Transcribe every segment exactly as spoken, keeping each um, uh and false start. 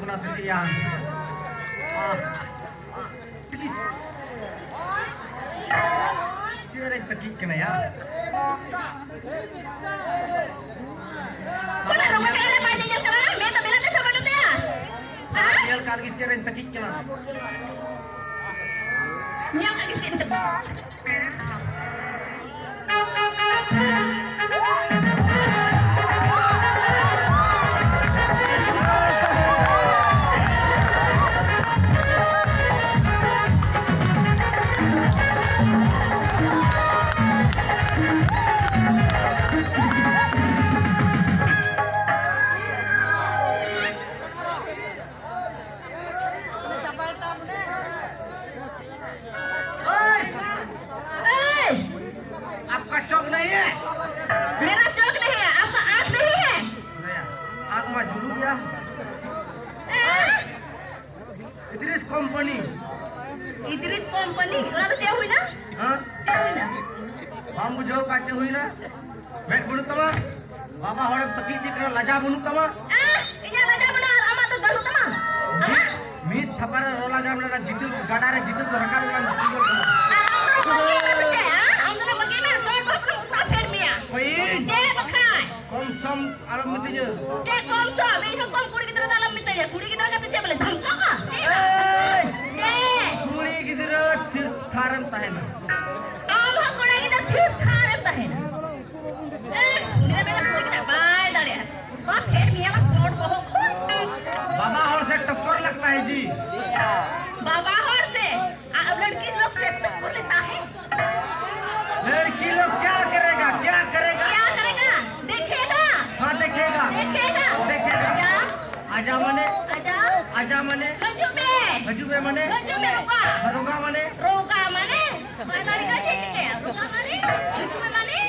ᱚᱱᱟ ᱥᱮ ᱪᱮᱫ ᱭᱟ? ᱪᱮᱫ ᱨᱮᱧ ᱛᱟᱹᱠᱤᱡ ᱠᱟᱱᱟ ᱭᱟ? ᱧᱮᱞ ᱠᱟᱜ ᱜᱮ ᱪᱮᱫ ᱨᱮᱧ ᱛᱟᱹᱠᱤᱡ ᱠᱟᱱᱟ? ᱧᱮᱞ ᱠᱟᱜ ᱜᱮ ᱪᱮᱫ ᱨᱮᱧ ᱛᱟᱹᱠᱤᱡ ᱠᱟᱱᱟ? ओए! आपका चौक नहीं है? मेरा चौक नहीं है, आपका आँख नहीं है? आँख मा जुलूम या। ᱮ? ᱤᱫᱨᱤᱥ ᱠᱚᱢᱯᱟᱱᱤ᱾ ᱤᱫᱨᱤᱥ ᱠᱚᱢᱯᱟᱱᱤ? ᱚᱱᱟ ᱫᱚ ᱪᱮᱫ ᱦᱩᱭᱱᱟ? ᱦᱮᱸ? ᱪᱮᱫ ᱦᱩᱭᱱᱟ? ᱵᱟᱢ ᱵᱩᱡᱷᱟᱹᱣ ᱠᱟᱜ ᱪᱮᱫ ᱦᱩᱭᱱᱟ? ᱢᱮᱫ ᱵᱟᱹᱱᱩᱜ ᱛᱟᱢᱟ? ᱵᱟᱵᱟ ᱦᱚᱲᱮᱢ ᱛᱟᱹᱠᱤᱡ ᱪᱮᱫ ᱠᱟᱱᱟ? ᱞᱟᱡᱟ ᱵᱟᱹᱱᱩᱜ ᱛᱟᱢᱟ? ᱮ, ᱤᱧᱟᱜ ᱞᱟᱡᱟ ᱢᱮᱱᱟᱜᱼᱟ ᱟᱨ ᱟᱢᱟᱜ ᱫᱚ ᱵᱟᱹᱱᱩᱜ ᱛᱟᱢᱟ? ᱟᱢᱟᱜ? ᱢᱤᱫ ᱛᱷᱟᱯᱟ ᱨᱮ ᱨᱚᱞᱟ ᱡᱟᱢ ᱞᱮᱱᱟ, ᱡᱤᱛᱟᱹ ᱜᱟᱰᱟ ᱨᱮ ᱡᱤᱛᱟᱹ ᱠᱚ ᱨᱟᱠᱟᱵ ᱞᱮᱱᱟ, ᱡᱤᱛᱟᱹ ᱜᱟᱰᱟ᱾ ᱟᱨ ᱟᱢ ᱫᱚ ᱵᱟᱹᱜᱤ ᱢᱮ, ᱟᱢ ᱫᱚ ᱵᱟᱹᱜᱤ ᱢᱮ, ᱥᱚᱴ ᱵᱚᱥ ᱠᱚ ᱩᱥᱟᱹᱫ ᱯᱷᱮᱰ ᱢᱮᱭᱟ᱾ ᱚᱠᱚᱭ ᱤᱧ? ᱪᱮᱫ ᱵᱟᱠᱷᱟᱡ? ᱠᱚᱢ ᱥᱚᱢ ᱟᱞᱚᱢ ᱢᱤᱛᱟᱹᱧᱟ᱾ ᱪᱮᱫ ᱠᱚᱢ ᱥᱚᱢ? ᱤᱧ ᱦᱚᱸ ᱠᱚᱢ ᱠᱩᱲᱤ ᱜᱤᱫᱽᱨᱟᱹ ᱫᱚ ᱟᱞᱚᱢ ᱢᱤᱛᱟᱹᱧᱟ᱾ ᱠᱩᱲᱤ ᱜᱤᱫᱽᱨᱟᱹ ᱠᱟᱛᱮ ᱪᱮᱫ ᱵᱚᱞᱮ ᱫᱷᱟᱢᱠᱟᱣᱟ? ᱪᱮᱫ? ᱮᱭ! ᱪᱮᱫ? ᱠᱩᱲᱤ ᱜᱤᱫᱽᱨᱟᱹ ᱛᱷᱤᱨ ᱛᱷᱟᱨᱮᱢ ᱛᱟᱦᱮᱱᱟ᱾ ᱟᱢ ᱦᱚᱸ ᱠᱚᱲᱟ ᱜᱤᱫᱽᱨᱟᱹ ᱛᱷᱤᱨ ᱛᱷᱟᱨᱮᱢ ᱛᱟᱦᱮᱱᱟ᱾ ᱮ, ᱩᱱᱤ ᱫᱚ ᱢᱮᱱᱟ ᱠᱩᱲᱤ ᱜᱤᱫᱽᱨᱟᱹ ᱵᱟᱭ ᱫᱟᱲᱮᱭᱟᱜᱼᱟ᱾ ᱵᱟᱯ ᱯᱷᱮᱨ ᱢᱮᱭᱟ ᱞᱟᱝ ᱪᱚᱴ ᱵᱚᱦᱚᱜ ᱠᱷᱚᱱ᱾ ᱵᱟᱵᱟ ᱦᱚᱲ ᱥᱮ ᱴᱚᱠᱠᱚᱨ ᱞᱟᱜᱽᱛᱟ ᱦᱮ ᱡᱤ᱾ ᱵᱟᱵᱟ ᱦᱚᱲ ᱥᱮ, ᱟ, ᱟᱵ ᱞᱟᱲᱠᱤ ᱞᱳᱜ ᱥᱮ ᱴᱚᱠᱠᱚᱨ ᱞᱮᱛᱟ ᱦᱮ। लड़की लोग क्या करेगा, क्या करेगा? क्या करेगा? देखेगा। हाँ, देखेगा। देखेगा। देखेगा। आजा। आजा माने? आजा। आजा माने? हजू में। हजू में माने? हजू में रोका। रोका माने? रोका माने? माने का चीज है? रोका माने? हजू में माने?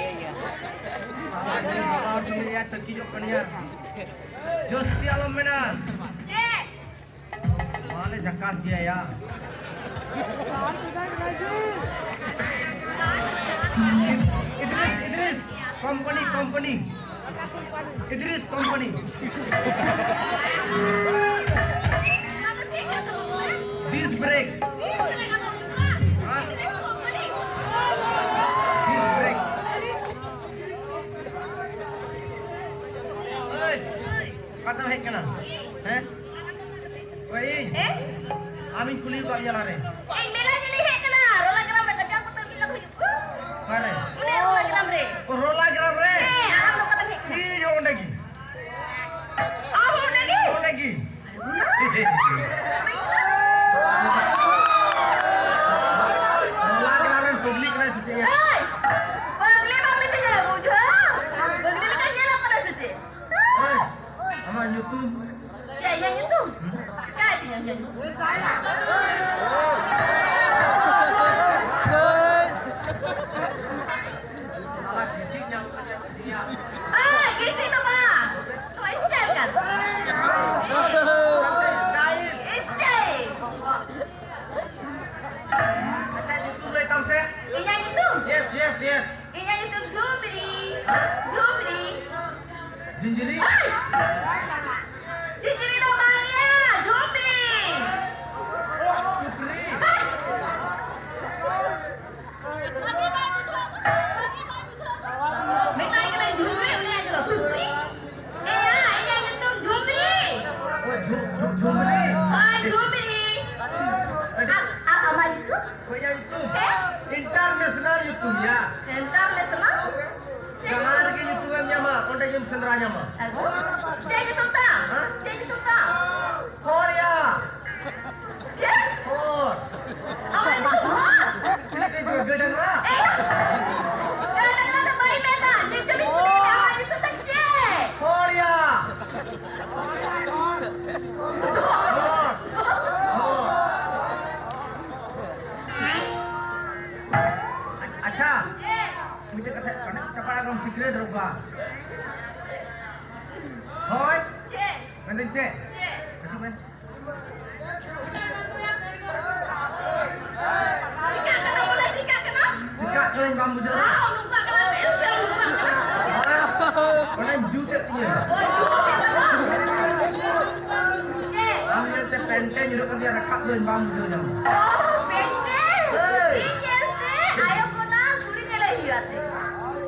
आज बाबा और तुम यार तकी जो कनिया। जो सियालो मेना। ये। माले झकास दिया यार। Idris, Idris, company, company. Idris company. Disc brake. Disc brake. ᱳᱭ, ᱚᱠᱟᱛᱮᱢ ᱦᱮᱡ ᱠᱟᱱᱟ? ᱦᱮᱸ? ᱳᱭ, ᱤᱧ? ᱦᱮᱸ? ᱟᱢᱤᱧ ᱠᱩᱞᱤ ᱟᱠᱟᱫ ᱢᱮᱭᱟ ᱞᱟᱦᱟᱨᱮ᱾ ᱤᱧ ᱢᱮᱞᱟ ᱧᱮᱞᱤᱧ ᱦᱮᱡ ᱠᱟᱱᱟ᱾ ᱨᱚᱞᱟ ᱜᱨᱟᱢ ᱨᱮ ᱠᱟᱪᱟ ᱯᱚᱴᱚᱞ ᱠᱤᱞᱳ ᱦᱩᱭᱩᱜ ᱠᱟᱱᱟ᱾ ᱚᱠᱟᱨᱮ? ᱚᱱᱮ ᱨᱚᱞᱟ ᱜᱨᱟᱢ ᱨᱮ᱾ ᱨᱚᱞᱟ ᱜᱨᱟᱢ ᱨᱮ? ᱦᱮᱸ, ᱟᱨ ᱟᱢ ᱫᱚ ᱚᱠᱟᱛᱮᱢ ᱦᱮᱡ ᱠᱟᱱᱟ? ᱤᱧ ᱦᱚᱸ ᱚᱸᱰᱮ ᱜᱮ᱾ ᱟᱢ ᱦᱚᱸ ᱚᱸᱰᱮ ᱜᱮ? ᱚᱸᱰᱮ ᱜᱮ᱾ ᱨᱚᱞᱟ ᱜᱨᱟᱢ ᱨᱮᱱ ᱯᱟᱵᱽᱞᱤᱠ ᱠᱟᱱᱟᱭ ᱥᱮ ᱪᱮᱫ ᱭᱟ? ᱮᱭ! ᱯᱟᱜᱽᱞᱤ ᱵᱟᱢ ᱢᱤᱛᱟᱹᱧᱟ, ᱵᱩᱡᱷᱟᱹᱣ? ᱯᱟᱜᱽᱞᱤ ᱞᱮᱠᱟ ᱧᱮᱞᱚᱜ ᱠᱟᱱᱟ ᱥᱮ ᱪᱮᱫ? ᱮᱭ! ᱟᱢᱟᱜ ᱧᱩᱛᱩᱢ? ᱪᱮᱫ ᱤᱧᱟᱹᱜ ᱧᱩᱛᱩᱢ? ᱪᱮᱫ ᱤᱧᱟᱹᱜ ᱧᱩᱛᱩᱢ? ᱮᱭ, ᱜᱤᱥᱤ ᱫᱚ ᱵᱟᱝ, ᱱᱚᱣᱟ style ᱠᱟᱱᱟ᱾ Style᱾ ᱟᱪᱪᱷᱟ, ᱧᱩᱛᱩᱢ ᱞᱟᱹᱭ ᱛᱟᱢ ᱥᱮ? ᱤᱧᱟᱹᱜ ᱧᱩᱛᱩᱢ? Yes, yes, yes. ᱤᱧᱟᱹᱜ ᱧᱩᱛᱩᱢ ᱡᱷᱩᱢᱨᱤ᱾ ᱡᱷᱩᱢᱨᱤ᱾ ᱡᱷᱤᱧᱡᱽᱨᱤ? ᱦᱮᱭ! ᱡᱷᱤᱧᱡᱽᱨᱤ ᱫᱚ ᱵᱟᱝ ᱭᱟ, ᱡᱷᱩᱢᱨᱤ᱾ ᱡᱷᱩᱢᱨᱤ᱾ ᱦᱮᱭ! ᱢᱮᱛᱟᱭ ᱠᱟᱹᱱᱟᱹᱧ ᱡᱷᱩᱢᱨᱤ, ᱩᱱᱤ ᱟᱡ ᱫᱚ ᱥᱩᱠᱨᱤ᱾ ᱮᱭᱟ, ᱤᱧᱟᱹᱜ ᱧᱩᱛᱩᱢ ᱡᱷᱩᱢᱨᱤ᱾ ᱳ, ᱡᱷᱩ-, ᱡᱷᱩ-, ᱡᱷᱩᱢᱨᱤ᱾ ᱦᱳᱭ, ᱡᱷᱩᱢᱨᱤ᱾ ᱟᱹᱰᱤ ᱟᱨ, ᱟᱨ ᱟᱢᱟᱜ ᱧᱩᱛᱩᱢ? ᱦᱳᱭ, ᱤᱧᱟᱹᱜ ᱧᱩᱛᱩᱢ? ᱦᱮᱸ? International ᱧᱩᱛᱩᱢ ᱭᱟ᱾ International? ᱡᱟᱦᱟᱸ ᱨᱮᱜᱮ ᱧᱩᱛᱩᱢᱮᱢ ᱧᱟᱢᱟ, ᱚᱸᱰᱮ ᱜᱮᱢ ᱥᱮᱸᱫᱽᱨᱟ ᱧᱟᱢᱟ᱾ ᱟᱫᱚ? ᱪᱮᱫ ᱧᱩᱛᱩᱢ ᱛᱟᱢ? ᱦᱮᱸ? ᱪᱮᱫ ᱧᱩᱛᱩᱢ ᱛᱟᱢ? ᱦᱚᱲ ᱭᱟ᱾ ᱪᱮᱫ? ᱦᱚᱲ᱾ ᱟᱢᱟᱜ ᱧᱩᱛᱩᱢ ᱦᱚᱲ? ᱪᱮᱫ ᱮᱢ ᱜᱟᱹᱭ ᱰᱟᱝᱨᱟ? ᱮᱭ! ᱜᱟᱹᱭ ᱰᱟᱝᱨᱟ ᱫᱚ ᱵᱟᱹᱧ ᱢᱮᱱᱫᱟ, ᱱᱤᱛ ᱫᱚ ᱢᱤᱫ ᱠᱩᱞᱤ ᱢᱮ, ᱟᱢᱟᱜ ᱧᱩᱛᱩᱢ ᱫᱚ ᱪᱮᱫ? ᱦᱚᱲ ᱭᱟ᱾ ᱦᱚᱲ᱾ ᱦᱚᱲ᱾ ᱟᱪᱪᱷᱟ, ᱢᱤᱫᱴᱮᱡ ᱠᱟᱛᱷᱟ, ᱪᱟᱯᱟᱲᱟ ᱠᱚᱢ ᱥᱤᱠᱨᱮᱴ ᱨᱚᱜᱟ᱾ ᱦᱳᱭ᱾ ᱪᱮᱫ? ᱢᱮᱱᱫᱟᱹᱧ ᱪᱮᱫ? ᱪᱮᱫ? ᱦᱤᱡᱩᱜ ᱢᱮ᱾ ᱪᱤᱠᱟᱹᱜ ᱠᱟᱱᱟ ᱵᱚᱞᱮ, ᱪᱤᱠᱟᱹᱜ ᱠᱟᱱᱟ? ᱪᱤᱠᱟᱹᱜ ᱠᱟᱹᱱᱟᱹᱧ ᱵᱟᱢ ᱵᱩᱡᱷᱟᱹᱣ ᱫᱟ? ᱟᱨᱦᱚᱸ ᱱᱚᱝᱠᱟᱜ ᱠᱟᱱᱟ, ᱛᱟᱭᱚᱢ ᱥᱮᱫ ᱦᱚᱸ ᱱᱚᱝᱠᱟᱜ ᱠᱟᱱᱟ᱾ ᱚᱱᱟᱧ ᱡᱩᱛᱮᱫ ᱛᱤᱧᱟᱹ᱾ ᱳᱭ, ᱡᱩᱛᱮᱫ ᱛᱟᱢᱟ᱾ ᱪᱮᱫ? ᱟᱢ ᱧᱮᱞ ᱯᱮᱱᱴᱮ ᱧᱩᱨᱩᱜ ᱠᱟᱱ ᱜᱮᱭᱟ, ᱨᱟᱠᱟᱵ ᱫᱟᱹᱧ, ᱵᱟᱢ ᱵᱩᱡᱷᱟᱹᱣ ᱧᱟᱢᱟ᱾ ᱚ, ᱯᱮᱱᱴᱮ? ᱦᱳᱭ᱾ ᱤᱧ ᱧᱮᱞᱛᱮ ᱟᱭᱳ ᱠᱚ ᱱᱟ ᱠᱩᱲᱤ ᱧᱮᱞᱮ ᱦᱩᱭᱩᱜᱼᱟ ᱥᱮ?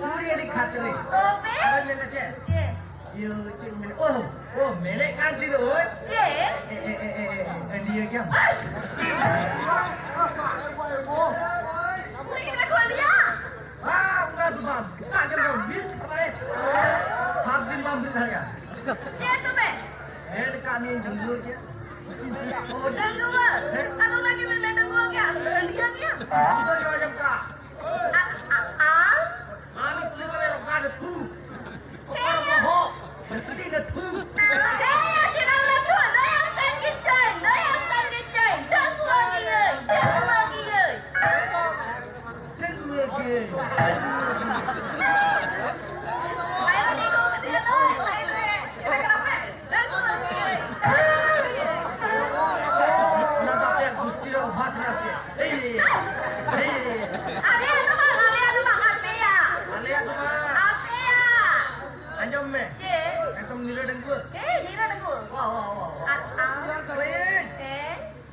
ᱠᱩᱲᱤ ᱟᱹᱰᱤ ᱠᱷᱟᱛᱨᱤ᱾ ᱛᱚᱵᱮ? ᱟᱫᱚᱧ ᱢᱮᱱᱫᱟ ᱪᱮᱫ? ᱪᱮᱫ? ᱤᱭᱟᱹ, ᱪᱮᱫ ᱤᱧ ᱢᱮᱱᱟ? ᱚ, ᱚ, ᱢᱮᱱᱮᱫ ᱠᱟᱱ ᱛᱤᱧ ᱫᱚ, ᱳᱭ᱾ ᱪᱮᱫ? ᱮ, ᱮ, ᱮ, ᱮ, ᱮ, ᱟᱹᱰᱤᱭᱟᱹ ᱜᱮᱭᱟᱢ᱾ ᱠᱩᱲᱤ ᱜᱤᱫᱽᱨᱟᱹ ᱠᱚ ᱟᱹᱰᱤᱭᱟ? ᱵᱟᱝ, ᱚᱱᱠᱟ ᱫᱚ ᱵᱟᱝ᱾ ᱚᱠᱟ ᱡᱮ ᱵᱟᱝ, ᱢᱤᱫ ᱥᱟᱵ ᱫᱤᱱ ᱵᱟᱢ ᱵᱩᱡᱽ ᱫᱟᱲᱮᱭᱟᱜᱼᱟ᱾ ᱪᱮᱫ ᱛᱚᱵᱮ? ᱢᱮᱱ ᱠᱟᱜ ᱢᱤᱭᱟᱹᱧ ᱰᱟᱺᱜᱩᱣᱟᱹ ᱜᱮᱭᱟ᱾ ᱰᱟᱺᱜᱩᱣᱟᱹ? ᱟᱫᱚ ᱚᱱᱟ ᱜᱮ ᱢᱮᱱ ᱢᱮ, ᱰᱟᱺᱜᱩᱣᱟᱹ ᱜᱮᱭᱟ, ᱟᱹᱰᱤᱭᱟᱹ ᱜᱮᱭᱟ᱾ ᱟᱢ ᱫᱚ ᱪᱮᱫ ᱮᱢ ᱟᱸᱡᱚᱢ ᱠᱟᱜᱼᱟ? ᱟᱨ, ᱟᱨ, ᱟᱨ? ᱟᱢ ᱫᱚ ᱠᱩᱞᱤ ᱠᱟᱱᱟ, ᱚᱠᱟ ᱨᱮ ᱛᱷᱩ? ᱚᱠᱟ ᱨᱮ ᱵᱚᱦᱚᱜ? ᱠᱟᱹᱴᱤᱡ ᱞᱟᱹᱴᱷᱩ᱾ ᱦᱮᱸ, ᱪᱮᱫᱟᱜ ᱞᱟᱹᱴᱷᱩ? ᱞᱟᱹᱭᱟᱢ ᱠᱟᱱ ᱜᱮᱪᱚᱧ, ᱞᱟᱹᱭᱟᱢ ᱠᱟᱱ ᱜᱮᱪᱚᱧ᱾ ᱰᱟᱺᱜᱩᱣᱟᱹ ᱜᱤᱭᱟᱹᱧ, ᱰᱟᱺᱜᱩᱣᱟᱹ ᱜᱤᱭᱟᱹᱧ᱾ ᱰᱟᱺᱜᱩᱣᱟᱹ ᱜᱤᱭᱟᱹᱧ, ᱰᱟᱺᱜᱩᱣᱟᱹ ᱜᱤᱭᱟᱹᱧ᱾ ᱚᱱᱟ ᱫᱚ ᱟᱯᱮᱭᱟᱜ ᱜᱩᱥᱴᱤ ᱨᱮ ᱚᱵᱷᱟᱥ ᱢᱮᱱᱟᱜ ᱯᱮᱭᱟ᱾ ᱮᱭ, ᱮᱭ, ᱮᱭ᱾ ᱟᱞᱮᱭᱟᱜ ᱫᱚ ᱵᱟᱝ, ᱟᱞᱮᱭᱟᱜ ᱫᱚ ᱵᱟᱝ, ᱟᱯᱮᱭᱟᱜ᱾ ᱟᱞᱮᱭᱟᱜ ᱫᱚ ᱵᱟᱝ᱾ ᱟᱯᱮᱭᱟᱜ᱾ ᱟᱸᱡᱚᱢ ᱢᱮ᱾ ᱪᱮᱫ? ᱮᱠᱫᱚᱢ ᱱᱤᱨᱟᱹ ᱰᱟᱺᱜᱩᱣᱟᱹ᱾ ᱦᱮᱸ, ᱱᱤᱨᱟᱹ ᱰᱟᱺᱜᱩᱣᱟᱹ᱾ ᱣᱟ, ᱣᱟ, ᱣᱟ, ᱣᱟ᱾ ᱟᱨ ᱟᱢ? ᱦᱮᱸ᱾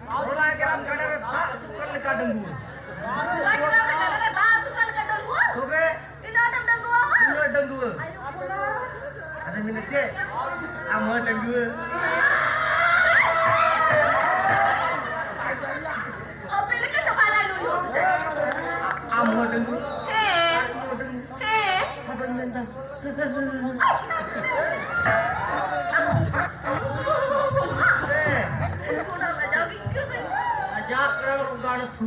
ᱦᱚᱞᱟ ᱜᱮ ᱟᱢ ᱜᱟᱰᱟ ᱨᱮ ᱫᱟᱜ ᱟᱹᱛᱩᱜ ᱠᱟᱱ ᱞᱮᱠᱟ ᱰᱟᱺᱜᱩᱣᱟᱹ᱾ ᱦᱚᱞᱟ ᱜᱮ ᱟᱢ ᱜᱟᱰᱟ ᱨᱮ ᱫᱟᱜ ᱟᱹᱛᱩᱜ ᱠᱟᱱ ᱞᱮᱠᱟ ᱰᱟᱺᱜᱩᱣᱟᱹ? ᱛᱚᱵᱮ? ᱛᱤᱱᱟᱹᱜ ᱟᱸᱴᱮᱢ ᱰᱟᱺᱜᱩᱣᱟ? ᱩᱱᱟᱹᱜ ᱰᱟᱺᱜᱩᱣᱟᱹ᱾ ᱟᱭᱳ ᱵᱟᱵᱟ᱾ ᱟᱫᱚ ᱢᱮᱱᱟ ᱪᱮᱫ? ᱟᱢ ᱦᱚᱸ ᱰᱟᱺᱜᱩᱣᱟᱹ᱾ ᱟᱯᱮ ᱞᱮᱠᱟ ᱪᱟᱵᱟ ᱞᱮᱱ ᱱᱩᱭ ᱦᱚᱸ᱾ ᱟᱢ ᱦᱚᱸ ᱰᱟᱺᱜᱩᱣᱟᱹ᱾ ᱦᱮᱸ᱾ ᱟᱢ ᱦᱚᱸ ᱰᱟᱺᱜᱩᱣᱟᱹ᱾ ᱦᱮᱸ᱾ ᱟᱫᱚᱧ ᱢᱮᱱᱫᱟ, ᱦᱮᱸ᱾ ᱟᱡᱟᱜ ᱨᱚᱲ ᱜᱟᱲ ᱛᱷᱩ᱾